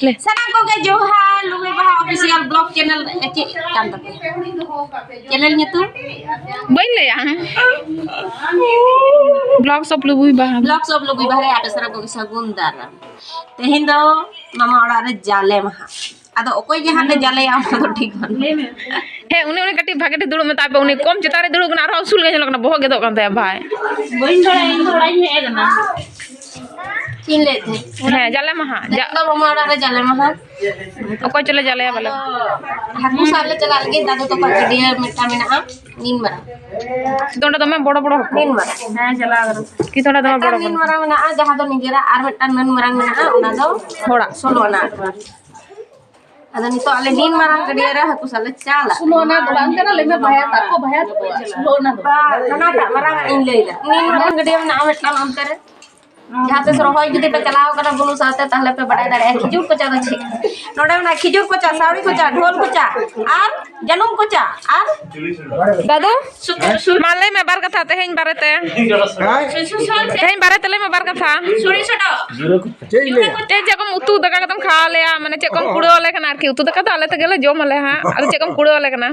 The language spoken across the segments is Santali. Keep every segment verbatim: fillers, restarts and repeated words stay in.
ᱞᱮ᱾ ᱥᱟᱱᱟᱢ ᱠᱚᱜᱮ ᱡᱚᱦᱟᱨ, ᱞᱩᱜᱩᱭ ᱵᱟᱦᱟ official vlog channel ᱪᱮᱫ ᱠᱟᱱ ᱛᱟᱯᱮᱭᱟ? Channel ᱧᱩᱛᱩᱢ? ᱵᱟᱹᱧ ᱞᱟᱹᱭᱟ᱾ Vlogs of ᱞᱩᱜᱩᱭ ᱵᱟᱦᱟ᱾ Vlogs of ᱞᱩᱜᱩᱭ ᱵᱟᱦᱟ ᱨᱮ ᱟᱯᱮ ᱥᱟᱱᱟᱢ ᱠᱚᱜᱮ ᱥᱟᱹᱜᱩᱱ ᱫᱟᱨᱟᱢ᱾ ᱛᱮᱦᱮᱧ ᱫᱚ ᱢᱟᱢᱟ ᱚᱲᱟᱜ ᱨᱮ ᱡᱟᱞᱮ ᱢᱟᱦᱟ᱾ ᱟᱫᱚ ᱚᱠᱚᱭ ᱡᱮ ᱦᱟᱸᱰᱮ ᱡᱟᱞᱮᱭᱟ, ᱚᱱᱟ ᱫᱚ ᱴᱷᱤᱠ ᱵᱟᱹᱱᱩᱜᱼᱟ᱾ ᱦᱮᱸ, ᱩᱱᱤ, ᱩᱱᱤ ᱠᱟᱹᱴᱤᱡ ᱵᱷᱟᱜᱮ ᱴᱷᱤᱠ ᱫᱩᱲᱩᱵ ᱢᱮᱛᱟᱭ ᱯᱮ᱾ ᱩᱱᱤ ᱠᱚᱢ ᱪᱮᱛᱟᱱ ᱨᱮ ᱫᱩᱲᱩᱵ ᱠᱟᱱᱟ, ᱟᱨᱦᱚᱸ ᱩᱥᱩᱞ ᱜᱮ ᱧᱮᱞᱚᱜ ᱠᱟᱱᱟ, ᱵᱚᱦᱚᱜ ᱜᱮᱫᱚᱜ ᱠᱟᱱ ᱛᱟᱭᱟ ᱵᱷᱟᱭ᱾ ᱵᱟᱹᱧ ᱵᱟᱲᱟᱭᱟ, ᱤᱧ ᱫᱚ ᱚᱲᱟᱜ ᱤᱧ ᱦᱮᱡ ᱟᱠᱟᱱᱟ᱾ ᱪᱮᱫ ᱤᱧ ᱞᱟᱹᱭᱮᱫ ᱛᱟᱦᱮᱸᱫ? ᱦᱮᱸ, ᱡᱟᱞᱮ ᱢᱟᱦᱟ᱾ ᱡᱟ- ᱛᱮᱦᱮᱧ ᱫᱚ ᱢᱟᱢᱟ ᱚᱲᱟᱜ ᱨᱮ ᱡᱟᱞᱮ ᱢᱟᱦᱟ᱾ ᱚᱠᱚᱭ ᱪᱚᱞᱮ ᱡᱟᱞᱮᱭᱟ ᱵᱟᱞᱮ? ᱟᱫᱚ ᱦᱟᱹᱠᱩ ᱥᱟᱵ ᱞᱮ ᱪᱟᱞᱟᱜ ᱞᱟᱹᱜᱤᱫ, ᱫᱟᱫᱩ ᱛᱟᱠᱚᱣᱟᱜ ᱜᱟᱹᱰᱭᱟᱹ ᱢᱤᱫᱴᱟᱝ ᱢᱮᱱᱟᱜᱼᱟ, ᱱᱤᱱ ᱢᱟᱨᱟᱝ᱾ ᱠᱤᱱᱛᱩ ᱚᱸᱰᱮ ᱫᱚᱢᱮ ᱵᱚᱲᱚ ᱵᱚᱲᱚ ᱦᱟᱹᱠᱩ᱾ ᱱᱤᱱ ᱢᱟᱨᱟᱝ᱾ ᱦᱮᱸ, ᱪᱟᱞᱟᱣ ᱠᱟᱱᱟ᱾ ᱠᱤᱱᱛᱩ ᱚᱸᱰᱮ ᱫᱚᱢᱮ ᱢᱤᱫᱴᱟᱝ ᱵᱚᱲᱚ ᱱᱤᱱ ᱵᱚᱲᱚ᱾ ᱢᱟᱨᱟᱝ ᱢᱮᱱᱟᱜᱼᱟ, ᱡᱟᱦᱟᱸ ᱫᱚ ᱱᱤᱡᱮᱨᱟᱜ, ᱟᱨ ᱢᱤᱫᱴᱟᱝ ᱱᱤᱱ ᱢᱟᱨᱟᱝ ᱢᱮᱱᱟᱜᱼᱟ, ᱚᱱᱟ ᱫᱚ ᱦᱚᱲᱟᱜ᱾ ᱥᱳᱞᱳ ᱟᱱᱟ ᱟᱴᱷᱨᱚ᱾ ᱟᱫᱚ ᱱᱤᱛᱚᱜ ᱟᱞᱮ ᱱᱤᱱ ᱢᱟᱨᱟᱝ ᱜᱟᱹᱰᱭᱟᱹ ᱨᱮ ᱦᱟᱹᱠᱩ ᱥᱟᱵ ᱞᱮ ᱪᱟᱞᱟᱜ᱾ ᱥᱳᱞᱳ ᱟᱱᱟ ᱫᱚ ᱵᱟᱝ ᱠᱟᱱᱟ, ᱞᱟᱹᱭ ᱢᱮ ᱵᱷᱟᱭᱟ ᱛᱟᱠᱚ, ᱵᱷᱟᱭᱟ ᱛᱟᱠᱚ᱾ ᱥᱳᱞᱳ ᱟᱱᱟ ᱫᱚ ᱵᱟᱝ᱾ ᱵᱟᱝ, ᱦᱟᱱᱟᱴᱟᱜ ᱢᱟᱨᱟᱝ ᱟᱜ ᱤᱧ ᱞᱟᱹᱭᱫᱟ᱾ ᱱᱤᱱ ᱢᱟᱨᱟᱝ ᱜᱟᱹᱰᱭᱟᱹ ᱢᱮᱱᱟᱜᱼᱟ ᱢᱤᱫᱴᱟᱝ ᱚᱱᱛᱮ ᱨᱮ᱾ ᱡᱟᱦᱟᱸ ᱛᱤᱥ ᱨᱚᱦᱚᱭ ᱡᱩᱫᱤ ᱯᱮ ᱪᱟᱞᱟᱣ ᱠᱟᱱᱟ ᱵᱩᱱᱩ ᱥᱟᱶᱛᱮ, ᱛᱟᱦᱞᱮ ᱯᱮ ᱵᱟᱰᱟᱭ ᱫᱟᱲᱮᱭᱟᱜᱼᱟ ᱠᱷᱤᱡᱩᱨ ᱠᱚᱪᱟ ᱫᱚ ᱪᱮᱫ᱾ ᱱᱚᱰᱮ ᱢᱮᱱᱟᱜᱼᱟ ᱠᱷᱤᱡᱩᱨ ᱠᱚᱪᱟ, ᱥᱟᱹᱣᱲᱤ ᱠᱚᱪᱟ, ᱰᱷᱳᱞ ᱠᱚᱪᱟ ᱟᱨ ᱡᱟᱹᱱᱩᱢ ᱠᱚᱪᱟ ᱟᱨ ᱫᱟᱫᱩ, ᱢᱟ ᱞᱟᱹᱭ ᱢᱮ ᱵᱟᱨ ᱠᱟᱛᱷᱟ ᱛᱮᱦᱮᱧ ᱵᱟᱨᱮᱛᱮ᱾ ᱦᱮᱸ? ᱛᱮᱦᱮᱧ ᱵᱟᱨᱮᱛᱮ ᱞᱟᱹᱭ ᱢᱮ ᱵᱟᱨ ᱠᱟᱛᱷᱟ᱾ ᱪᱮᱫ ᱤᱧ ᱞᱟᱹᱭᱟ? ᱛᱮᱦᱮᱧ ᱪᱮᱫ ᱠᱚᱢ ᱩᱛᱩ ᱫᱟᱠᱟ ᱠᱟᱛᱮᱢ ᱠᱷᱟᱣᱟᱣ ᱞᱮᱭᱟ? ᱢᱟᱱᱮ ᱪᱮᱫ ᱠᱚᱢ ᱠᱩᱲᱟᱹᱣ ᱟᱞᱮ ᱠᱟᱱᱟ ᱟᱨᱠᱤ? ᱩᱛᱩ ᱫᱟᱠᱟ ᱫᱚ ᱟᱞᱮ ᱛᱮᱜᱮ ᱞᱮ ᱡᱚᱢ ᱟᱞᱮ ᱦᱟᱸᱜ᱾ ᱟᱫᱚ ᱪᱮᱫ ᱠᱚᱢ ᱠᱩᱲᱟᱹᱣ ᱟᱞᱮ ᱠᱟᱱᱟ?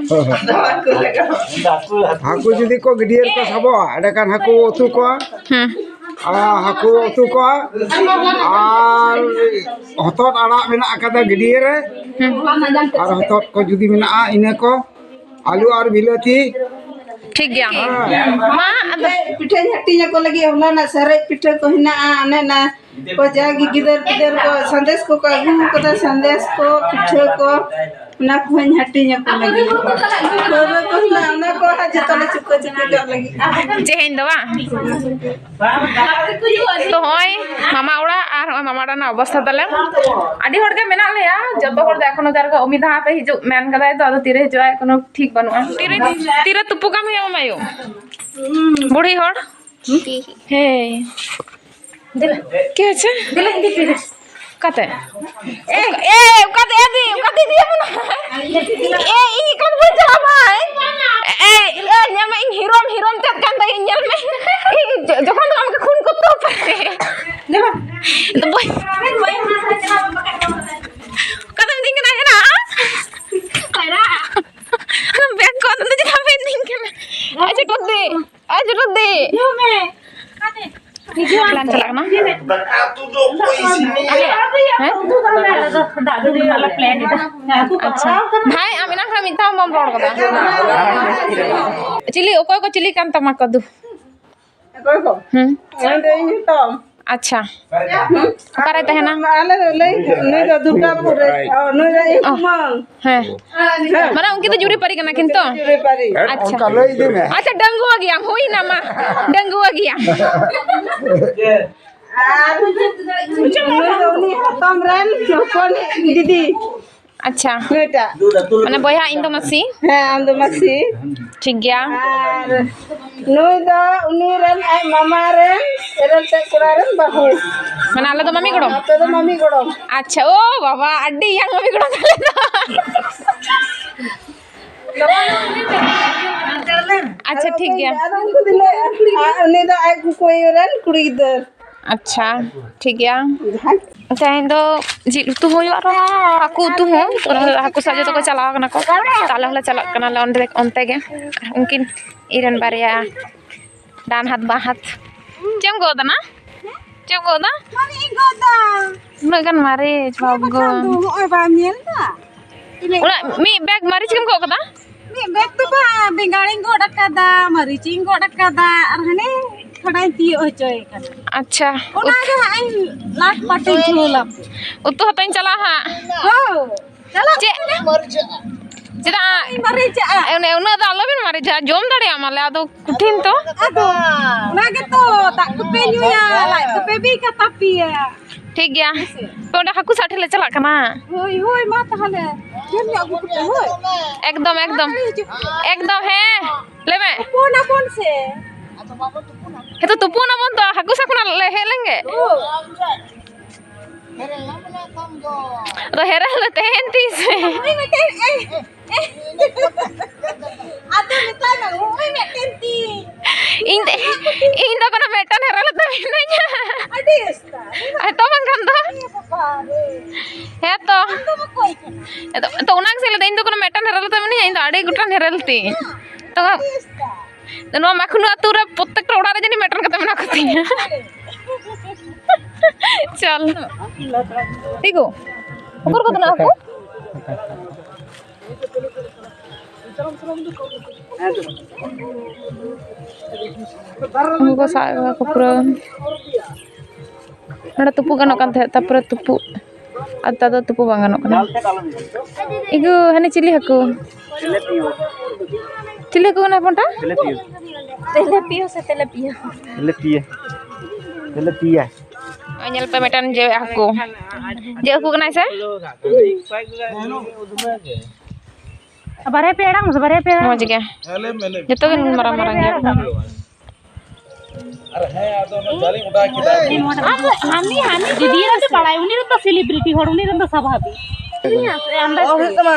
ᱦᱟᱹᱠᱩ ᱡᱩᱫᱤ ᱠᱚ ᱜᱟᱹᱰᱭᱟᱹ ᱨᱮᱠᱚ ᱥᱟᱵᱚᱜᱼᱟ, ᱮᱸᱰᱮᱠᱷᱟᱱ ᱦᱟᱹᱠᱩ ᱩᱛᱩ ᱠᱚᱣᱟ᱾ ᱦᱮᱸ᱾ ᱟᱨ ᱦᱟᱹᱠᱩ ᱩᱛᱩ ᱠᱚᱣᱟ᱾ ᱟᱨ ᱦᱚᱛᱚᱫ ᱟᱲᱟᱜ ᱢᱮᱱᱟᱜ ᱟᱠᱟᱫᱟ ᱜᱟᱹᱰᱭᱟᱹ ᱨᱮ᱾ ᱦᱮᱸ᱾ ᱟᱨ ᱦᱚᱛᱚᱫ ᱠᱚ ᱡᱩᱫᱤ ᱢᱮᱱᱟᱜᱼᱟ, ᱤᱱᱟᱹ ᱠᱚ, ᱟᱹᱞᱩ ᱟᱨ ᱵᱤᱞᱟᱹᱛᱤ᱾ ᱴᱷᱤᱠ ᱜᱮᱭᱟ᱾ ᱢᱟ ᱟᱫᱚ ᱯᱤᱴᱷᱟᱹᱧ ᱦᱟᱹᱴᱤᱧ ᱟᱠᱚ ᱞᱟᱹᱜᱤᱫ, ᱦᱚᱞᱟᱱᱟᱜ ᱥᱟᱨᱮᱡ ᱯᱤᱴᱷᱟᱹ ᱠᱚ ᱦᱮᱱᱟᱜᱼᱟ, ᱚᱱᱮ ᱚᱱᱟ ᱠᱚ ᱡᱟᱜᱮ ᱜᱤᱫᱟᱹᱨ ᱯᱤᱫᱟᱹᱨ ᱠᱚ ᱥᱟᱸᱫᱮᱥ ᱠᱚᱠᱚ ᱟᱹᱜᱩ ᱟᱠᱟᱫᱟ, ᱥᱟᱸᱫᱮᱥ ᱠᱚ, ᱯᱤᱴᱷᱟᱹ ᱠᱚ, ᱚᱱᱟ ᱠᱚᱦᱚᱸᱧ ᱦᱟᱹᱴᱤᱧ ᱟᱠᱚ ᱞᱟᱹᱜᱤᱫ᱾ ᱯᱟᱹᱣᱨᱟᱹ ᱠᱚ ᱦᱮᱱᱟᱜᱼᱟ, ᱚᱱᱟ ᱠᱚ ᱦᱟᱸᱜ ᱡᱚᱛᱚ ᱞᱮ ᱪᱩᱠᱟᱹ ᱪᱩᱠᱟᱹ ᱠᱟᱜ ᱞᱟᱹᱜᱤᱫ᱾ ᱛᱮᱦᱮᱧ ᱫᱚ ᱵᱟᱝ? ᱛᱚ ᱦᱚᱸᱜᱼᱚᱭ ᱢᱟᱢᱟ ᱚᱲᱟᱜ ᱟᱨ ᱦᱚᱸᱜᱼᱚᱭ ᱢᱟᱢᱟ ᱚᱲᱟᱜ ᱨᱮᱱᱟᱜ ᱚᱵᱚᱥᱛᱷᱟ ᱛᱟᱞᱮ᱾ ᱟᱹᱰᱤ ᱦᱚᱲ ᱜᱮ ᱢᱮᱱᱟᱜ ᱞᱮᱭᱟ, ᱡᱚᱛᱚ ᱦᱚᱲ ᱫᱚ ᱮᱠᱷᱚᱱᱳ ᱡᱟᱨᱜᱟ ᱩᱢᱤᱫᱟ ᱯᱮ ᱦᱤᱡᱩᱜ ᱢᱮᱱ ᱠᱟᱫᱟᱭ ᱛᱚ, ᱟᱫᱚ ᱛᱤᱨᱮ ᱦᱤᱡᱩᱜ ᱟᱭ ᱠᱳᱱᱳ ᱴᱷᱤᱠ ᱵᱟᱹᱱᱩᱜᱼᱟ᱾ ᱛᱤᱨᱮ, ᱛᱤᱨᱮ ᱛᱩᱯᱩ ᱠᱟᱢ ᱦᱩᱭᱩᱜᱼᱟ ᱢᱟᱢᱟᱭᱳ? ᱵᱩᱲᱦᱤ ᱦᱚᱲ᱾ ᱦᱮᱸ᱾ ᱪᱮᱫ ᱦᱚᱪᱚ? ᱚᱠᱟᱛᱮ? ᱮ, ᱮ, ᱚᱠᱟᱛᱮ ᱤᱫᱤ? ᱚᱠᱟᱛᱮ ᱤᱫᱤᱭᱟ ᱢᱟᱱᱟ? ᱮ, ᱤᱧ ᱮᱠᱞᱟ ᱫᱚ ᱵᱟᱹᱧ ᱪᱟᱞᱟᱜᱼᱟ ᱵᱷᱟᱭ᱾ ᱮ, ᱮ, ᱧᱮᱞ ᱢᱮ, ᱤᱧ ᱦᱤᱨᱳᱢ, ᱦᱤᱨᱳᱢ ᱪᱮᱫ ᱠᱟᱱ ᱛᱟᱭᱟ, ᱧᱮᱞ ᱢᱮ᱾ ᱤᱧ ᱡᱚ-, ᱡᱚᱠᱷᱚᱱ ᱫᱚ ᱟᱢ ᱠᱷᱩᱱ ᱠᱚ ᱛᱚᱯ ᱯᱮ᱾ ᱫᱮᱞᱟ᱾ ᱫᱚ ᱵᱟᱹᱧ ᱪᱟᱞᱟᱜ ᱠᱟᱱᱟ᱾ ᱫᱟᱠᱟ ᱩᱛᱩ ᱫᱚ ᱚᱠᱚᱭ ᱤᱥᱤᱱ ᱞᱮᱭᱟ? ᱦᱮᱸ? ᱟᱪᱪᱷᱟ᱾ ᱵᱷᱟᱭ, ᱟᱢ ᱮᱱᱟᱝ ᱠᱷᱚᱱ ᱢᱤᱫ ᱫᱷᱟᱣ ᱵᱟᱢ ᱨᱚᱲ ᱠᱟᱫᱟ᱾ ᱪᱤᱞᱤ, ᱚᱠᱚᱭ ᱠᱚ ᱪᱤᱞᱤ ᱠᱟᱱ ᱛᱟᱢᱟ ᱠᱚ ᱫᱩ? ᱚᱠᱚᱭ ᱠᱚ? ᱦᱩᱸ᱾ ᱤᱧ ᱫᱚ ᱤᱧ ᱦᱚᱯᱚᱱ᱾ ᱟᱪᱪᱷᱟ᱾ ᱚᱠᱟᱨᱮ ᱛᱟᱦᱮᱱᱟ? ᱟᱞᱮ ᱫᱚ ᱞᱟᱹᱭ, ᱱᱩᱭ ᱫᱚ ᱫᱩᱨᱜᱟᱯᱩᱨ ᱨᱮ᱾ ᱚ, ᱱᱩᱭ ᱫᱚ ᱤᱧ ᱚ᱾ ᱠᱩᱢᱟᱹᱝ᱾ ᱦᱮᱸ᱾ ᱦᱮᱸ᱾ ᱢᱟᱱᱮ ᱩᱱᱠᱤᱱ ᱫᱚ ᱡᱩᱨᱤᱯᱟᱹᱨᱤ ᱠᱟᱱᱟ ᱠᱤᱱ ᱛᱚ? ᱡᱩᱨᱤᱯᱟᱹᱨᱤ᱾ ᱟᱪᱪᱷᱟ᱾ ᱚᱱᱠᱟ ᱞᱟᱹᱭ ᱤᱫᱤ ᱢᱮ᱾ ᱟᱪᱪᱷᱟ, ᱰᱟᱺᱜᱩᱣᱟᱹ ᱜᱮᱭᱟᱢ, ᱦᱩᱭᱱᱟ ᱢᱟ᱾ ᱰᱟᱺᱜᱩᱣᱟᱹ ᱜᱮᱭᱟᱢ᱾ ᱟᱨ ᱱᱩᱭ ᱫᱚ ᱩᱱᱤ ᱦᱟᱛᱚᱢ ᱨᱮᱱ ᱦᱚᱯᱚᱱ ᱫᱤᱫᱤ᱾ ᱟᱪᱪᱷᱟ᱾ ᱱᱩᱭᱴᱟᱜ᱾ ᱢᱟᱱᱮ ᱵᱚᱭᱦᱟ, ᱤᱧ ᱫᱚ ᱢᱟᱹᱥᱤ᱾ ᱦᱮᱸ, ᱟᱢ ᱫᱚ ᱢᱟᱹᱥᱤ᱾ ᱴᱷᱤᱠ ᱜᱮᱭᱟ᱾ ᱟᱨ ᱱᱩᱭ ᱫᱚ ᱩᱱᱤ ᱨᱮᱱ ᱟᱡ ᱢᱟᱢᱟ ᱨᱮᱱ ᱮᱨᱮᱞ ᱛᱮᱫ ᱠᱚᱲᱟ ᱨᱮᱱ ᱵᱟᱹᱦᱩ᱾ ᱢᱟᱱᱮ ᱟᱞᱮ ᱫᱚ ᱢᱟᱢᱤ ᱜᱚᱲᱚᱢ? ᱟᱯᱮ ᱫᱚ ᱢᱟᱢᱤ ᱜᱚᱲᱚᱢ᱾ ᱟᱪᱪᱷᱟ, ᱳ ᱵᱟᱵᱟ, ᱟᱹᱰᱤ ᱤᱭᱟᱝ ᱢᱟᱢᱤ ᱜᱚᱲᱚᱢ ᱛᱟᱞᱮ ᱫᱚ᱾ ᱟᱪᱪᱷᱟ, ᱴᱷᱤᱠ ᱜᱮᱭᱟ᱾ ᱟᱫᱚ ᱩᱱᱠᱩ ᱫᱚ ᱞᱟᱹᱭ, ᱟᱨ ᱩᱱᱤ ᱫᱚ ᱟᱡ ᱠᱩᱠᱩ ᱟᱭᱳ ᱨᱮᱱ ᱠᱩᱲᱤ ᱜᱤᱫᱟᱹᱨ᱾ ᱟᱪᱪᱷᱟ, ᱴᱷᱤᱠ ᱜᱮᱭᱟ᱾ ᱡᱟᱦᱟᱸᱭ ᱛᱮᱦᱮᱧ ᱫᱚ ᱡᱤᱞ ᱩᱛᱩ ᱦᱩᱭᱩᱜᱼᱟ ᱟᱨ ᱦᱟᱹᱠᱩ ᱩᱛᱩ ᱦᱚᱸ᱾ ᱛᱚ, ᱦᱟᱹᱠᱩ ᱥᱟᱵ ᱡᱚᱛᱚ ᱠᱚ ᱪᱟᱞᱟᱣ ᱠᱟᱱᱟ ᱠᱚ᱾ ᱛᱚ, ᱟᱞᱮ ᱦᱚᱸᱞᱮ ᱪᱟᱞᱟᱜ ᱠᱟᱱᱟᱞᱮ ᱚᱸᱰᱮ, ᱚᱱᱛᱮ ᱜᱮ᱾ ᱩᱱᱠᱤᱱ ᱤᱧ ᱨᱮᱱ ᱵᱟᱨᱭᱟ ᱰᱟᱱ ᱦᱟᱛ ᱵᱟᱸ ᱦᱟᱛ᱾ ᱪᱮᱫ ᱮᱢ ᱜᱚᱜ ᱫᱟ ᱱᱟ? ᱪᱮᱫ ᱮᱢ ᱜᱚᱜ ᱫᱟ? ᱢᱟᱱᱮ ᱤᱧ ᱜᱚᱜ ᱫᱟ᱾ ᱩᱱᱟᱹᱜ ᱜᱟᱱ ᱢᱟᱹᱨᱤᱪ, ᱦᱮᱸ, ᱵᱟᱵᱜᱚ᱾ ᱵᱟᱠᱷᱟᱱ ᱫᱚ ᱦᱚᱸᱜᱼᱚᱭ ᱵᱟᱢ ᱧᱮᱞ ᱫᱟ? ᱛᱤᱱᱟᱹᱜ ᱚᱱᱟ ᱢᱤᱫ ᱵᱮᱜᱽ ᱢᱟᱹᱨᱤᱪ ᱜᱮᱢ ᱜᱚᱜ ᱠᱟᱫᱟ? ᱢᱤᱫ ᱵᱮᱜᱽ ᱫᱚ ᱵᱟᱝ, ᱵᱮᱸᱜᱟᱲᱤᱧ ᱜᱚᱫ ᱟᱠᱟᱫᱟ, ᱢᱟᱹᱨᱤᱪᱤᱧ ᱜᱚᱫ ᱟᱠᱟᱫᱟ, ᱟᱨ ᱦᱟᱱᱮ ᱠᱷᱟᱰᱟᱧ ᱛᱤᱭᱳᱜ ᱦᱚᱪᱚᱭ ᱠᱟᱱᱟ᱾ ᱟᱪᱪᱷᱟ᱾ ᱚᱱᱟ ᱩᱛ- ᱜᱮ ᱦᱟᱸᱜ ᱤᱧ ᱞᱟᱴ ᱯᱟᱴᱤ ᱡᱷᱳᱞᱟ᱾ ᱩᱛᱩ ᱦᱟᱛᱟᱧ ᱪᱟᱞᱟᱜᱼᱟ ᱦᱟᱸᱜ᱾ ᱦᱳᱭ, ᱪᱟᱞᱟᱜ ᱪᱮᱫ? ᱠᱟᱱᱟ᱾ ᱪᱮᱫᱟᱜ? ᱤᱧ ᱢᱟᱹᱨᱤᱪᱟᱜᱼᱟ᱾ ᱚᱱᱮ ᱩᱱᱟᱹᱜ ᱫᱚ ᱟᱞᱚᱵᱤᱱ ᱢᱟᱹᱨᱤᱪᱟ, ᱡᱚᱢ ᱫᱟᱲᱮᱭᱟᱜ ᱢᱟᱞᱮ, ᱟᱫᱚ ᱠᱚᱴᱷᱤᱱ ᱛᱚ᱾ ᱟᱫᱚ ᱚᱱᱟ ᱜᱮᱛᱚ, ᱫᱟᱜ ᱠᱚᱯᱮ ᱧᱩᱭᱟ, ᱞᱟᱡ ᱠᱚᱯᱮ ᱵᱤ ᱠᱟᱛᱟ ᱯᱮᱭᱟ᱾ ᱴᱷᱤᱠ ᱜᱮᱭᱟ᱾ ᱦᱮᱸ ᱥᱮ? ᱛᱚ, ᱚᱸᱰᱮ ᱦᱟᱹᱠᱩ ᱥᱟᱵ ᱴᱷᱮᱡ ᱞᱮ ᱪᱟᱞᱟᱜ ᱠᱟᱱᱟ᱾ ᱦᱳᱭ, ᱦᱳᱭ, ᱢᱟ ᱛᱟᱦᱚᱞᱮ᱾ ᱰᱷᱮᱨ ᱧᱚᱜ ᱟᱹᱜᱩ ᱠᱚᱯᱮ, ᱦᱳᱭ᱾ ᱮᱠᱫᱚᱢ, ᱮᱠᱫᱚᱢ᱾ ᱛᱟᱲᱟᱛᱟᱲᱤ ᱦᱤᱡᱩᱜ ᱯᱮ᱾ ᱮᱠᱫᱚᱢ, ᱦᱮᱸ᱾ ᱞᱟᱹᱭ ᱢᱮ᱾ ᱛᱩᱯᱩᱱ ᱟᱵᱚᱱ ᱥᱮ᱾ ᱦᱮᱸ ᱛᱚ, ᱛᱩᱯᱩᱱ ᱟᱵᱚᱱ ᱛᱚ, ᱦᱟᱹᱠᱩ ᱥᱟᱵ ᱠᱷᱚᱱᱟᱜ ᱞᱮ ᱦᱮᱡ ᱞᱮᱱ ᱜᱮ᱾ ᱦᱳᱭ᱾ ᱟᱫᱚ ᱦᱮᱨᱮᱞ ᱫᱚ ᱛᱟᱦᱮᱱ ᱛᱤᱧ ᱥᱮ᱾ ᱦᱳᱭ, ᱢᱤᱫᱴᱮᱱ, ᱮ, ᱮ᱾ ᱟᱫᱚ ᱢᱮᱛᱟᱭ ᱢᱮ, ᱦᱳᱭ, ᱢᱤᱫᱴᱮᱱ ᱛᱤᱧ᱾ ᱤᱧ ᱫᱚ, ᱤᱧ ᱫᱚ ᱠᱳᱱᱳ ᱢᱤᱫᱴᱟᱝ ᱦᱮᱨᱮᱞ ᱟᱛᱮ ᱢᱤᱱᱟᱹᱧᱟ᱾ ᱟᱹᱰᱤ ᱩᱥᱛᱟ᱾ ᱦᱮᱸ ᱛᱚ, ᱵᱟᱝᱠᱷᱟᱱ ᱫᱚ᱾ ᱮ ᱵᱟᱵᱟ ᱨᱮ᱾ ᱦᱮᱸ ᱛᱚ᱾ ᱟᱢ ᱫᱚᱢ ᱚᱠᱚᱭ ᱠᱟᱱᱟ? ᱦᱮᱸ ᱛᱚ, ᱛᱚ ᱚᱱᱟ ᱜᱮᱥᱮ ᱞᱟᱹᱭᱫᱟ, ᱤᱧ ᱫᱚ ᱠᱳᱱᱳ ᱢᱤᱫᱴᱟᱝ ᱦᱮᱨᱮᱞ ᱟᱛᱮ ᱢᱤᱱᱟᱹᱧᱟ, ᱤᱧ ᱫᱚ ᱟᱹᱰᱤ ᱜᱚᱴᱟᱝ ᱦᱮᱨᱮᱞ ᱛᱤᱧ᱾ ᱛᱚ ᱟᱹᱰᱤ ᱩᱥᱛᱟ᱾ ᱱᱚᱣᱟ ᱢᱟᱠᱷᱱᱩ ᱟᱹᱛᱩ ᱨᱮ ᱯᱨᱚᱛᱛᱮᱠᱴᱟ ᱚᱲᱟᱜ ᱨᱮ ᱡᱟᱹᱱᱤᱡ ᱢᱤᱫᱴᱟᱝ ᱠᱟᱛᱮ ᱢᱮᱱᱟᱜ ᱠᱚᱛᱤᱧᱟ᱾ ᱪᱚᱞ᱾ ᱛᱤᱸᱜᱩ᱾ ᱩᱠᱩᱨ ᱠᱚ ᱛᱟᱦᱮᱱᱟ ᱦᱟᱹᱠᱩ? ᱩᱱᱠᱩ ᱠᱚ ᱥᱟᱵ ᱮᱫ ᱠᱚᱣᱟ ᱠᱚ ᱯᱩᱨᱟᱹ᱾ ᱱᱚᱰᱮ ᱛᱩᱯᱩ ᱜᱟᱱᱚᱜ ᱠᱟᱱ ᱛᱟᱦᱮᱸᱫ, ᱛᱟᱨᱯᱚᱨᱮ ᱛᱩᱯᱩ, ᱟᱨ ᱱᱮᱛᱟᱨ ᱫᱚ ᱛᱩᱯᱩ ᱵᱟᱝ ᱜᱟᱱᱚᱜ ᱠᱟᱱᱟ᱾ ᱤᱜᱩ, ᱦᱟᱱᱮ ᱪᱤᱞᱤ ᱦᱟᱹᱠᱩ? ᱪᱤᱞᱤ ᱦᱟᱹᱠᱩ ᱠᱟᱱᱟ ᱦᱚᱯᱚᱱᱴᱟ? ᱛᱮᱞᱮᱯᱤᱭᱳ᱾ ᱛᱮᱞᱮᱯᱤᱭᱳ ᱥᱮ ᱛᱮᱞᱮᱯᱤᱭᱳ? ᱛᱮᱞᱮᱯᱤᱭᱟ᱾ ᱛᱮᱞᱮᱯᱤᱭᱟ᱾ ᱧᱮᱞ ᱯᱮ ᱢᱤᱫᱴᱟᱝ ᱡᱮ ᱦᱟᱹᱠᱩ᱾ ᱡᱮ ᱦᱟᱹᱠᱩ ᱠᱟᱱᱟᱭ ᱥᱮ? ᱵᱟᱨᱭᱟ ᱯᱮ ᱟᱲᱟᱜ ᱢᱮᱥᱮ, ᱵᱟᱨᱭᱟ ᱯᱮ ᱟᱲᱟᱜ᱾ ᱢᱚᱡᱽ ᱜᱮ᱾ ᱡᱚᱛᱚ ᱜᱮ ᱢᱟᱨᱟᱝ ᱢᱟᱨᱟᱝ ᱜᱮᱭᱟ ᱠᱚ᱾ ᱟᱨ ᱦᱮᱸ, ᱟᱫᱚ ᱚᱱᱟ ᱡᱟᱞᱤᱧ ᱚᱰᱟᱣ ᱠᱮᱫᱟ᱾ ᱟᱨ ᱦᱟᱹᱱᱤ, ᱦᱟᱹᱱᱤ ᱫᱤᱫᱤ ᱨᱮᱱ ᱫᱚ ᱵᱟᱲᱟᱭ, ᱩᱱᱤ ᱨᱮᱱ ᱫᱚ celebrity ᱦᱚᱲ, ᱩᱱᱤ ᱨᱮᱱ ᱫᱚ ᱥᱟᱵᱷᱟᱵᱤᱠ᱾ ᱟᱱᱫᱟᱡ ᱦᱩᱭᱩᱜ ᱛᱮᱜᱮ᱾ ᱛᱟᱢᱟ᱾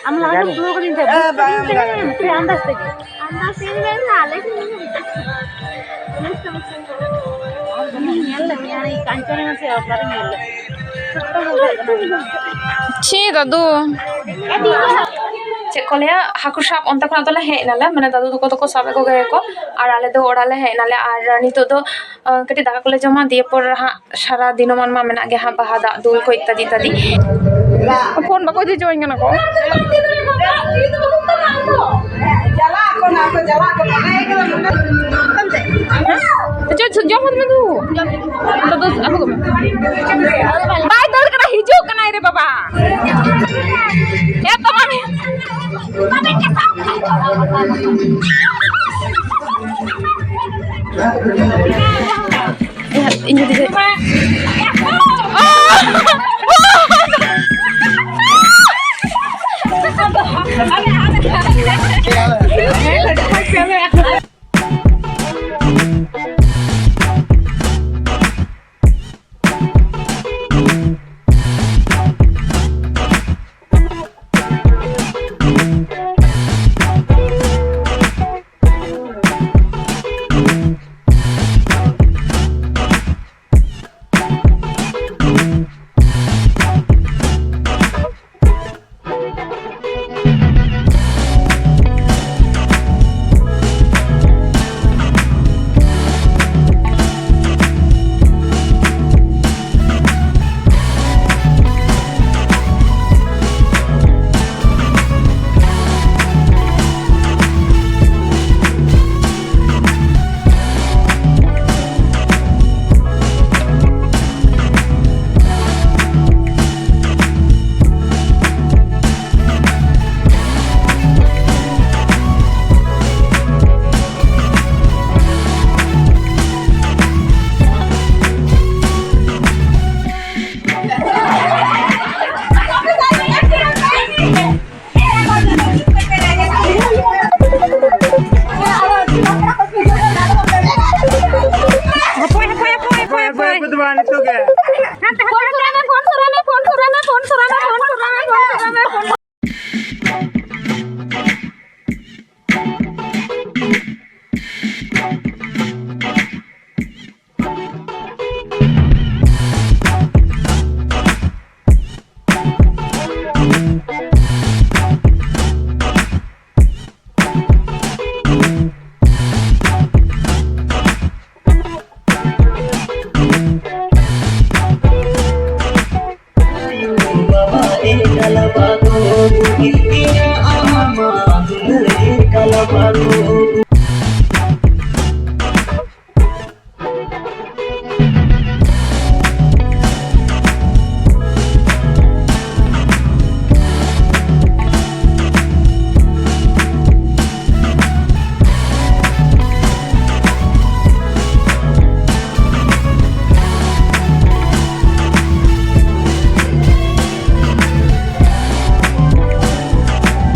ᱟᱢ ᱞᱟᱦᱟ ᱨᱮᱢ ᱜᱟᱱ᱾ ᱯᱷᱳᱞᱳ ᱠᱟᱫᱤᱧ ᱛᱟᱦᱮᱸᱫ᱾ ᱦᱮᱸ, ᱵᱟᱝ, ᱵᱟᱝ, ᱵᱟᱝ᱾ ᱥᱮ ᱟᱱᱫᱟᱡ ᱛᱮᱜᱮ? ᱟᱱᱫᱟᱡ ᱛᱮᱜᱮ ᱢᱮᱱ ᱢᱮ, ᱟᱞᱮ ᱴᱷᱮᱱ ᱜᱮ ᱢᱮᱱᱟᱜᱼᱟ᱾ ᱩᱱᱤᱥ ᱥᱚ ᱵᱚᱪᱷᱚᱨ ᱠᱚ᱾ ᱩᱱᱤ ᱧᱮᱞ ᱞᱮᱫ ᱢᱮᱭᱟ, ᱩᱱᱤ ᱠᱟᱧᱪᱚᱱ ᱢᱟᱥᱤ ᱚᱠᱟᱨᱮ ᱧᱮᱞ ᱞᱮᱫ ᱢᱮᱭᱟ? ᱪᱷᱤ, ᱫᱟᱫᱩ᱾ ᱪᱮᱫ ᱠᱚ ᱞᱟᱹᱭᱟ, ᱦᱟᱹᱠᱩ ᱥᱟᱵ ᱚᱱᱛᱮ ᱠᱷᱚᱱᱟᱜ ᱫᱚᱞᱮ ᱦᱮᱡ ᱱᱟᱞᱮ, ᱢᱟᱱᱮ, ᱫᱟᱫᱩ ᱛᱟᱠᱚ ᱫᱚᱠᱚ ᱥᱟᱵ ᱮᱫ ᱠᱚᱜᱮᱭᱟ ᱠᱚ, ᱟᱨ ᱟᱞᱮ ᱫᱚ ᱚᱲᱟᱜ ᱞᱮ ᱦᱮᱡ ᱱᱟᱞᱮ᱾ ᱟᱨ ᱱᱤᱛᱚᱜ ᱫᱚ, ᱟᱸ, ᱠᱟᱹᱴᱤᱡ ᱫᱟᱠᱟ ᱠᱚᱞᱮ ᱡᱚᱢᱟ, ᱫᱤᱭᱮ ᱯᱚᱨ ᱦᱟᱸᱜ ᱥᱟᱨᱟ ᱫᱤᱱᱚᱢᱟᱱ ᱢᱟ ᱢᱮᱱᱟᱜ ᱜᱮ ᱦᱟᱸᱜ, ᱵᱟᱦᱟ ᱫᱟᱜ ᱫᱩᱞ ᱠᱚ ᱤᱛᱛᱟᱫᱤ ᱤᱛᱛᱟᱫᱤ᱾ ᱯᱷᱳᱱ ᱵᱟᱠᱚ ᱤᱫᱤ ᱦᱚᱪᱚᱣᱟᱹᱧ ᱠᱟᱱᱟ ᱠᱚ᱾ ᱪᱟᱞᱟᱜ ᱟᱠᱚ ᱱᱟᱜ ᱠᱚ, ᱪᱟᱞᱟᱜ ᱟᱠᱚ᱾ ᱪᱮᱫ ᱡᱚᱢ ᱦᱚᱫ ᱢᱮ ᱫᱩ? ᱱᱤᱛᱚᱜ ᱫᱚ ᱟᱹᱜᱩ ᱠᱟᱜ ᱢᱮ᱾ ᱵᱟᱭ ᱫᱟᱹᱲ ᱠᱟᱱᱟ, ᱦᱤᱡᱩᱜ ᱠᱟᱱᱟᱭ ᱨᱮ ᱵᱟᱵᱟ᱾ ᱮ ᱛᱚ ᱢᱟᱢᱤ᱾ ᱤᱧ ᱡᱩᱫᱤ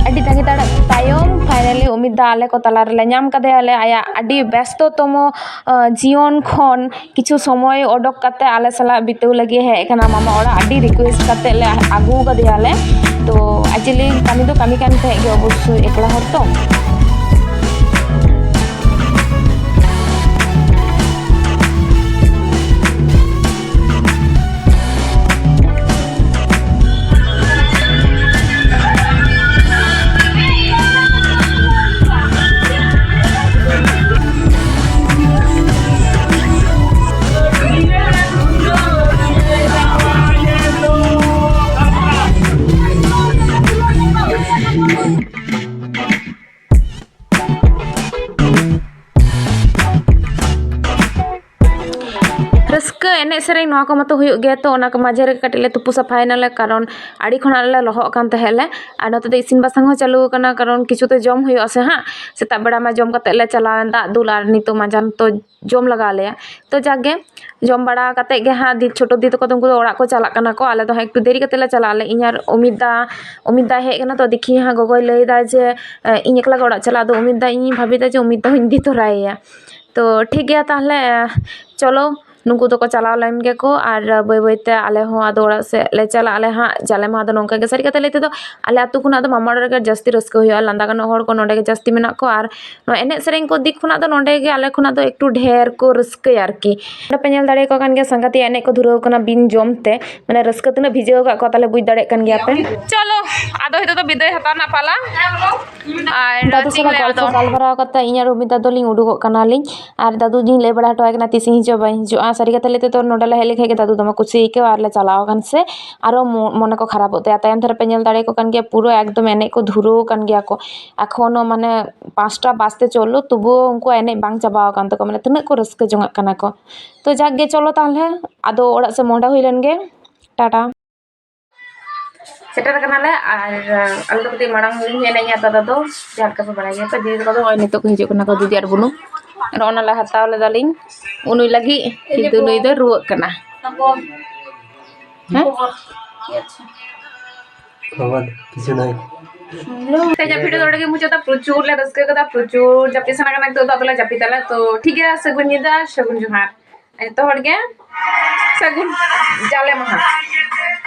ᱟᱹᱰᱤ ᱛᱟᱺᱜᱤ ᱛᱟᱲᱟᱜ ᱛᱟᱭᱚᱢ finally ᱩᱢᱤᱫ ᱫᱟ ᱟᱞᱮ ᱠᱚ ᱛᱟᱞᱟ ᱨᱮᱞᱮ ᱧᱟᱢ ᱠᱟᱫᱮᱭᱟᱞᱮ᱾ ᱟᱭᱟᱜ ᱟᱹᱰᱤ ᱵᱮᱥᱛᱚᱛᱚᱢᱚ, ᱟᱸ, ᱡᱤᱭᱚᱱ ᱠᱷᱚᱱ ᱠᱤᱪᱷᱩ ᱥᱚᱢᱚᱭ ᱚᱰᱚᱠ ᱠᱟᱛᱮ ᱟᱞᱮ ᱥᱟᱞᱟᱜ ᱵᱤᱛᱟᱹᱣ ᱞᱟᱹᱜᱤᱫ ᱦᱮᱡ ᱟᱠᱟᱱᱟ ᱢᱟᱢᱟ ᱚᱲᱟᱜ᱾ ᱟᱹᱰᱤ request ᱠᱟᱛᱮ ᱞᱮ ᱟᱹᱜᱩ ᱠᱟᱫᱮᱭᱟᱞᱮ᱾ ᱛᱚ actually ᱠᱟᱹᱢᱤ ᱫᱚ ᱠᱟᱹᱢᱤ ᱠᱟᱱ ᱛᱟᱦᱮᱸᱫ ᱜᱮ ᱚᱵᱚᱥᱥᱳᱭ, ᱮᱠᱞᱟ ᱦᱚᱲ ᱛᱚ᱾ ᱨᱟᱹᱥᱠᱟᱹ, ᱮᱱᱮᱡ ᱥᱮᱨᱮᱧ, ᱱᱚᱣᱟ ᱠᱚ ᱢᱟᱛᱚ ᱦᱩᱭᱩᱜ ᱜᱮᱭᱟ᱾ ᱛᱚ ᱚᱱᱟ ᱠᱚ ᱢᱟᱡᱷᱮ ᱨᱮ ᱠᱟᱹᱴᱤᱡ ᱞᱮ ᱛᱩᱯᱩ ᱥᱟᱯᱷᱟᱭᱮᱱᱟᱞᱮ, ᱠᱟᱨᱚᱱ ᱟᱹᱰᱤ ᱠᱷᱚᱱᱟᱜ ᱞᱮ ᱞᱚᱦᱚᱫ ᱠᱟᱱ ᱛᱟᱦᱮᱸᱫ ᱞᱮ᱾ ᱟᱨ ᱱᱚᱛᱮ ᱫᱚ ᱤᱥᱤᱱ ᱵᱟᱥᱟᱝ ᱦᱚᱸ ᱪᱟᱹᱞᱩ ᱟᱠᱟᱱᱟ, ᱠᱟᱨᱚᱱ ᱠᱤᱪᱷᱩ ᱛᱚ ᱡᱚᱢ ᱦᱩᱭᱩᱜᱼᱟ ᱥᱮ ᱦᱟᱸᱜ᱾ ᱥᱮᱛᱟᱜ ᱵᱮᱲᱟ ᱢᱟ ᱡᱚᱢ ᱠᱟᱛᱮᱫ ᱞᱮ ᱪᱟᱞᱟᱣᱮᱱ ᱫᱟᱜ ᱫᱩᱞ, ᱟᱨ ᱱᱤᱛᱚᱜ ᱢᱟᱸᱡᱟᱱ ᱛᱚ ᱡᱚᱢ ᱞᱟᱜᱟᱣ ᱞᱮᱭᱟ᱾ ᱛᱚ ᱡᱟᱠ ᱜᱮ, ᱡᱚᱢ ᱵᱟᱲᱟ ᱠᱟᱛᱮᱫ ᱜᱮ ᱦᱟᱸᱜ ᱫᱤ-, ᱪᱷᱳᱴᱳ ᱫᱤ ᱛᱟᱠᱚ ᱫᱚ ᱩᱱᱠᱩ ᱫᱚ ᱚᱲᱟᱜ ᱠᱚ ᱪᱟᱞᱟᱜ ᱠᱟᱱᱟ ᱠᱚ᱾ ᱟᱞᱮ ᱫᱚ ᱦᱟᱸᱜ ᱮᱠᱴᱩ ᱫᱮᱨᱤ ᱠᱟᱛᱮᱫ ᱞᱮ ᱪᱟᱞᱟᱜ ᱟᱞᱮ᱾ ᱤᱧ ᱟᱨ ᱚᱢᱤᱛ ᱫᱟ, ᱚᱢᱤᱛ ᱫᱟᱭ ᱦᱮᱡ ᱠᱟᱱᱟ, ᱛᱚ ᱫᱮᱠᱷᱤ ᱦᱟᱸᱜ ᱜᱚᱜᱚᱭ ᱞᱟᱹᱭᱫᱟ ᱡᱮ, ᱮ, ᱤᱧ ᱮᱠᱞᱟ ᱜᱮ ᱚᱲᱟᱜ ᱪᱟᱞᱟᱜ᱾ ᱟᱫᱚ ᱚᱢᱤᱛ ᱫᱟ ᱤᱧᱤᱧ ᱵᱷᱟᱹᱵᱤᱭᱮᱫᱟ ᱡᱮ ᱚᱢᱤᱛ ᱫᱟ ᱦᱚᱸᱧ ᱤᱫᱤ ᱛᱚᱨᱟᱭᱮᱭᱟ᱾ ᱛᱚ ᱴᱷᱤᱠ ᱜᱮᱭᱟ ᱛᱟᱦᱚᱞᱮ, ᱮ, ᱪᱚᱞᱚ ᱱᱩᱠᱩ ᱫᱚᱠᱚ ᱪᱟᱞᱟᱣ ᱞᱮᱱ ᱜᱮᱠᱚ, ᱟᱨ ᱵᱟᱹᱭ ᱵᱟᱹᱭ ᱛᱮ ᱟᱞᱮ ᱦᱚᱸ ᱟᱫᱚ ᱚᱲᱟᱜ ᱥᱮᱫ ᱞᱮ ᱪᱟᱞᱟᱜ ᱟᱞᱮ ᱦᱟᱸᱜ᱾ ᱡᱟᱞᱮ ᱢᱟᱦᱟ ᱫᱚ ᱱᱚᱝᱠᱟ ᱜᱮ, ᱥᱟᱹᱨᱤ ᱠᱟᱛᱷᱟ ᱞᱟᱹᱭ ᱛᱮᱫᱚ ᱟᱞᱮ ᱟᱹᱛᱩ ᱠᱷᱚᱱᱟᱜ ᱫᱚ ᱢᱟᱢᱟ ᱚᱲᱟᱜ ᱨᱮᱜᱮ ᱡᱟᱹᱥᱛᱤ ᱨᱟᱹᱥᱠᱟᱹ ᱦᱩᱭᱩᱜᱼᱟ, ᱞᱟᱸᱫᱟ ᱜᱟᱱᱚᱜ ᱦᱚᱲ ᱠᱚ ᱱᱚᱸᱰᱮ ᱜᱮ ᱡᱟᱹᱥᱛᱤ ᱢᱮᱱᱟᱜ ᱠᱚᱣᱟ, ᱟᱨ ᱱᱚᱣᱟ ᱮᱱᱮᱡ ᱥᱮᱨᱮᱧ ᱠᱚ ᱫᱤᱠ ᱠᱷᱚᱱᱟᱜ ᱫᱚ ᱱᱚᱸᱰᱮ ᱜᱮ ᱟᱞᱮ ᱠᱷᱚᱱᱟᱜ ᱫᱚ ᱮᱠᱴᱩ ᱰᱷᱮᱨ ᱠᱚ ᱨᱟᱹᱥᱠᱟᱹᱭᱟ ᱟᱨᱠᱤ᱾ ᱱᱚᱰᱮ ᱯᱮ ᱧᱮᱞ ᱫᱟᱲᱮᱭᱟᱠᱚ ᱠᱟᱱ ᱜᱮᱭᱟ, ᱥᱟᱸᱜᱟᱛᱤᱭᱟᱹ ᱮᱱᱮᱡ ᱠᱚ ᱫᱷᱩᱨᱟᱹᱣ ᱠᱟᱱᱟ ᱵᱤᱱ ᱡᱚᱢ ᱛᱮ, ᱢᱟᱱᱮ ᱨᱟᱹᱥᱠᱟᱹ ᱛᱤᱱᱟᱹᱜ ᱵᱷᱤᱡᱟᱹᱣ ᱟᱠᱟᱫ ᱠᱚᱣᱟ, ᱛᱟᱦᱞᱮ ᱵᱩᱡᱽ ᱫᱟᱲᱮᱭᱟᱜ ᱠᱟᱱ ᱜᱮᱭᱟ ᱯᱮ᱾ ᱪᱚᱞᱚ, ᱟᱫᱚ ᱱᱤᱛᱚᱜ ᱫᱚ ᱵᱤᱫᱟᱹᱭ ᱦᱟᱛᱟᱣ ᱨᱮᱱᱟᱜ ᱯᱟᱞᱟ᱾ ᱟᱨ ᱫᱟᱫᱩ ᱪᱮᱫ ᱤᱧ ᱥᱟᱞᱟᱜ ᱞᱟᱹᱭᱟ ᱜᱚᱞᱯᱷᱚ ᱟᱫᱚ? ᱜᱟᱞᱢᱟᱨᱟᱣ ᱠᱟᱛᱮ ᱤᱧ ᱟᱨ ᱩᱢᱤᱫ ᱫᱟᱫᱩ ᱞᱤᱧ ᱩᱰᱩᱠᱚᱜ ᱠᱟᱱᱟᱞᱤᱧ, ᱟᱨ ᱫᱟᱫᱩ ᱡᱤᱧ ᱞᱟᱹᱭ ᱵᱟᱲᱟ ᱦᱚᱴᱚ ᱟᱭ ᱠᱟᱱᱟ ᱛᱤᱥ ᱤᱧ ᱦᱤᱡᱩᱜᱼᱟ ᱵᱟᱹᱧ ᱦᱤᱡᱩᱜᱼᱟ᱾ ᱥᱟᱹᱨᱤ ᱠᱟᱛᱷᱟ ᱞᱟᱹᱭ ᱛᱮᱫᱚ, ᱱᱚᱰᱮ ᱞᱮ ᱦᱮᱡ ᱞᱮᱱᱠᱷᱟᱱ ᱜᱮ ᱫᱟᱫᱩ ᱫᱚᱢᱮ ᱠᱩᱥᱤ ᱟᱹᱭᱠᱟᱹᱣᱟ ᱟᱨ ᱞᱮ ᱪᱟᱞᱟᱣ ᱟᱠᱟᱱ ᱥᱮ ᱟᱨᱚ ᱢᱚ-, ᱢᱚᱱᱮ ᱠᱚ ᱠᱷᱟᱨᱟᱯᱚᱜ ᱛᱟᱭᱟ᱾ ᱛᱟᱭᱚᱢ ᱫᱷᱟᱨᱮ ᱯᱮ ᱧᱮᱞ ᱫᱟᱲᱮᱭᱟᱠᱚ ᱠᱟᱱ ᱜᱮᱭᱟ, ᱯᱩᱨᱟᱹ ᱮᱠᱫᱚᱢ ᱮᱱᱮᱡ ᱠᱚ ᱫᱷᱩᱨᱟᱹᱣ ᱟᱠᱟᱱ ᱜᱮᱭᱟ ᱠᱚ᱾ ᱮᱠᱷᱚᱱᱳ ᱢᱟᱱᱮ ᱯᱟᱸᱪᱴᱟ ᱵᱟᱡᱛᱮ ᱪᱚᱞᱞᱚ, ᱛᱚᱵᱩᱣᱳ ᱩᱱᱠᱩᱣᱟᱜ ᱮᱱᱮᱡ ᱵᱟᱝ ᱪᱟᱵᱟ ᱟᱠᱟᱱ ᱛᱟᱠᱚᱣᱟ, ᱢᱟᱱᱮ ᱛᱤᱱᱟᱹᱜ ᱠᱚ ᱨᱟᱹᱥᱠᱟᱹ ᱡᱚᱝᱟᱜ ᱠᱟᱱᱟ ᱠᱚ᱾ ᱛᱚ ᱡᱟᱠ ᱜᱮ, ᱪᱚᱞᱚ ᱛᱟᱦᱚᱞᱮ ᱟᱫᱚ ᱚᱲᱟᱜ ᱥᱮᱫ ᱢᱚᱦᱰᱟ ᱦᱩᱭ ᱞᱮᱱ ᱜᱮ᱾ ᱴᱟᱴᱟ᱾ ᱥᱮᱴᱮᱨ ᱠᱟᱱᱟᱞᱮ ᱟᱨ ᱟᱞᱮ ᱫᱚ ᱠᱟᱹᱴᱤᱡ ᱢᱟᱲᱟᱝ ᱨᱮᱞᱮ ᱦᱮᱡ ᱮᱱᱟ ᱫᱟᱫᱟ ᱫᱚ, ᱡᱟᱦᱟᱸ ᱞᱮᱠᱟ ᱯᱮ ᱵᱟᱲᱟᱭ ᱜᱮᱭᱟ ᱯᱮ, ᱫᱤᱫᱤ ᱛᱟᱠᱚ ᱫᱚ ᱱᱚᱜᱼᱚᱭ ᱱᱤᱛᱚᱜ ᱠᱚ ᱦᱤᱡᱩᱜ ᱠᱟᱱᱟ ᱠᱚ, ᱫᱤᱫᱤ ᱟᱨ ᱵᱩᱱᱩ᱾ ᱟᱨ ᱚᱱᱟ ᱞᱮ ᱦᱟᱛᱟᱣ ᱞᱮᱫᱟᱞᱤᱧ ᱩᱱᱩᱭ ᱞᱟᱹᱜᱤᱫ, ᱠᱤᱱᱛᱩ ᱱᱩᱭ ᱫᱚ ᱨᱩᱣᱟᱹᱜ ᱠᱟᱱᱟ᱾ ᱦᱮᱸ? ᱠᱷᱚᱵᱚᱨ ᱠᱤᱪᱷᱩ ᱱᱟᱭ᱾ ᱛᱮᱦᱮᱧᱟᱜ ᱵᱷᱤᱰᱤᱭᱳ ᱫᱚ ᱱᱚᱰᱮ ᱜᱮ ᱢᱩᱪᱟᱹᱫᱟ᱾ ᱯᱨᱚᱪᱩᱨ ᱞᱮ ᱨᱟᱹᱥᱠᱟᱹ ᱠᱟᱫᱟ, ᱯᱨᱚᱪᱩᱨ ᱡᱟᱹᱯᱤᱫ ᱥᱟᱱᱟ ᱠᱟᱱᱟ, ᱱᱤᱛᱚᱜ ᱫᱚ ᱟᱫᱚᱞᱮ ᱡᱟᱹᱯᱤᱫᱟᱞᱮ᱾ ᱛᱚ ᱴᱷᱤᱠ ᱜᱮᱭᱟ, ᱥᱟᱹᱜᱩᱱ ᱧᱤᱫᱟᱹ, ᱥᱟᱹᱜᱩᱱ ᱡᱚᱦᱟᱨ᱾ ᱡᱚᱛᱚ ᱦᱚᱲ ᱜᱮ ᱥᱟᱹᱜᱩᱱ ᱡᱟᱞᱮ ᱢᱟᱦᱟ᱾